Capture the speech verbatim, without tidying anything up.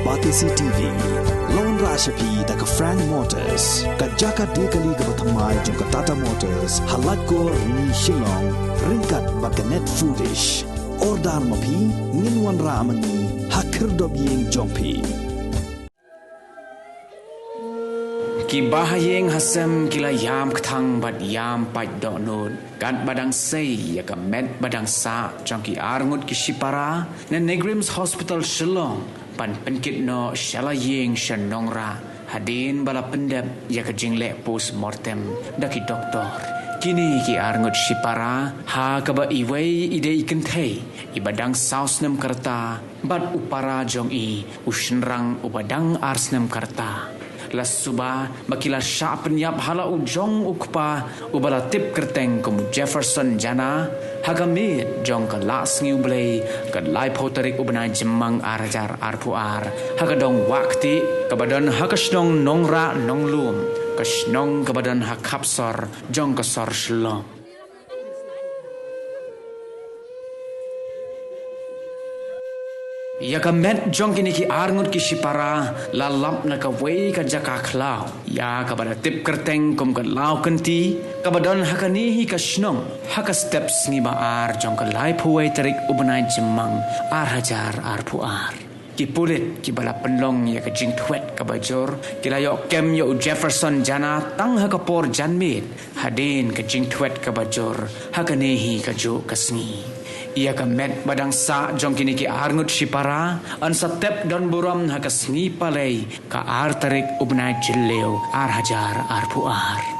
Batesi T V. Long rah sha phi da ka Frank Motors, ka jaka de kali kaba thymmai jong ka Tata Motors, ha Laitkor Rni Shillong, ryngkat bad ka Net Foodish. Order ma phi, ngin wanrah ma ngi ha khyrdop ïing jong phi. Ki bahaïing hasem ki la ïam kthang bad ïam pait dohnud, kat ba dang sei ïa ka met ba dang sah jong ki arngut ki shipara na NEIGRIHMS Hospital Shillong, ban pynkit noh sha la ïing sha Nongrah, hadien ba la pyndep ïa ka jingleh post mortem da ki doktor. Kine ki arngut shipara, ha kaba iwei i dei i kynthei iba dang saw snem ka rta, bad u para jong i u shynrang uba dang ar snem ka rta, la suba ba ki la shah pynïap ha la u jong u kpa uba la tip kyrteng kum u Jefferson Jana, ha ka miet jong ka Lah Sngi U Blei, ka laiphew tarik u bnai Jymmang ar hajar arphew ar, ha ka dong Wahktieh kaba don ha ka shnong Nongrah Nonglum, ka shnong kaba don ha khapsor jong ka sor Shillong. Ïa ka met jong kine ki arngut ki shipara la lap na kawei ka jaka khlaw, ïa kaba la tip kyrteng kum ka Lawkynti, kaba don ha kane hi ka shnong, ha ka step sngi ba ar jong ka laiphew wei tarik u bnai Jymmang ar hajar arphew ar. Ki pulit kiba la pynlong ïa ka jingthwet kaba jur, ki la ïoh kem ïa u Jefferson Jana tang ha ka por janmiet, hadien ka jingthwet kaba jur ha kane hi kajuh ka sngi. Ïa ka met ba dang sah jong kine ki arngut shipara yn sa tep don burom ha ka sngi Palei, ka ar tarik u bnai Jylliew ar hajar arphew ar.